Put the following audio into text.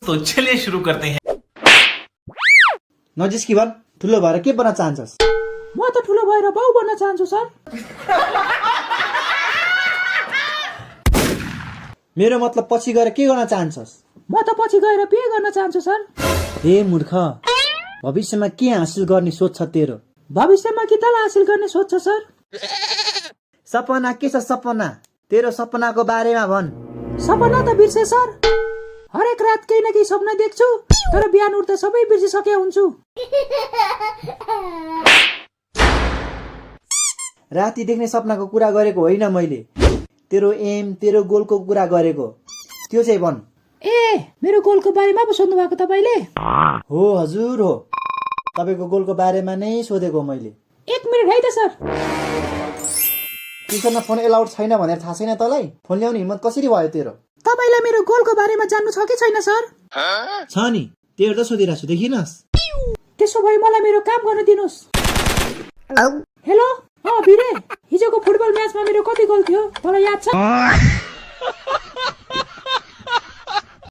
तो चलिए शुरू करते हैं। नजिस्की भन, ठुलो भएर के बन्न चाहन्छस्? म त ठुलो भएर बाउ बन्न चाहन्छु सर। मेरो मतलब पछि गएर के गर्न चाहन्छस्? म त पछि गएर बिहे गर्न चाहन्छु सर। हे मूर्ख, भविष्यमा के हासिल गर्ने सोच छ तेरो? भविष्यमा गीतल हासिल गर्ने सोच छ सर। सपना के छ सपना? तेरो सपनाको बारेमा भन। सपना त बिर्से सर। हरेक रात केही न केही सपना देख्छु, तर बिहान उठ्दा सबै बिर्सिसके हुन्छु। राति देख्ने सपनाको कुरा गरेको होइन मैले, तेरो एम, तेरो गोलको कुरा गरेको। त्यो चाहिँ भन। ए, मेरो गोलको बारेमा पो सोध्नु भएको तपाईले? हो हजुर हो, तपाईको गोलको बारेमा नै सोधेको मैले। 1 मिनेट है त सर। ट्युसनमा फोन एलाउड छैन भनेर थाहा छैन तँलाई? फोन ल्याउने हिम्मत कसरी भयो तेरो? तपाईलाई मेरो गोलको बारेमा जान्नु छ कि छैन सर? छ नि, त्यही त सोधिरहेको छु, देखिनस्? त्यसो भए मलाई मेरो काम गर्न दिनुस्। हेलो, भिरे, हिजोको फुटबल म्याचमा मेरो कति गोल थियो तँलाई याद छ?